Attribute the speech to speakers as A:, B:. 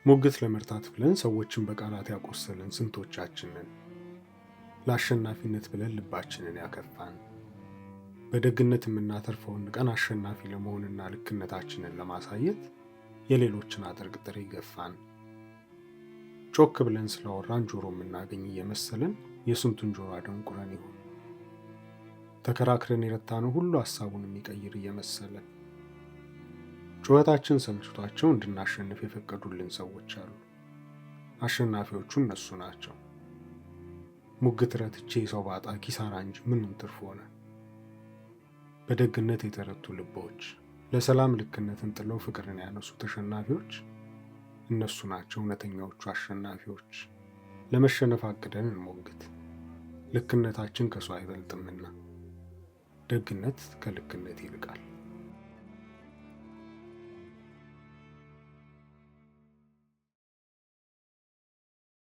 A: ሙግት ለመርታት ብለን ሰዎችን በቃላት ያቆሰልን ስንቶቻችንን? ለአሸናፊነት ብለን ልባችንን ያከፋን፣ በደግነት የምናተርፈውን ቀን አሸናፊ ለመሆንና ልክነታችንን ለማሳየት የሌሎችን አጥር ቅጥር ይገፋን፣ ጮክ ብለን ስላወራን ጆሮ የምናገኝ እየመሰለን የስንቱን ጆሮ አደንቁረን ይሆን? ተከራክረን የረታነው ሁሉ ሀሳቡን የሚቀይር እየመሰለን ጩኸታችን ሰልችቷቸው እንድናሸንፍ የፈቀዱልን ሰዎች አሉ። አሸናፊዎቹ እነሱ ናቸው። ሙግት ረትቼ ሰው ባጣ ኪሳራ እንጂ ምኑን ትርፍ ሆነ? በደግነት የተረቱ ልቦች፣ ለሰላም ልክነትን ጥለው ፍቅርን ያነሱ ተሸናፊዎች እነሱ ናቸው እውነተኛዎቹ አሸናፊዎች። ለመሸነፍ አቅደን እንሞግት፣ ልክነታችን ከሰው አይበልጥምና። ደግነት ከልክነት ይልቃል።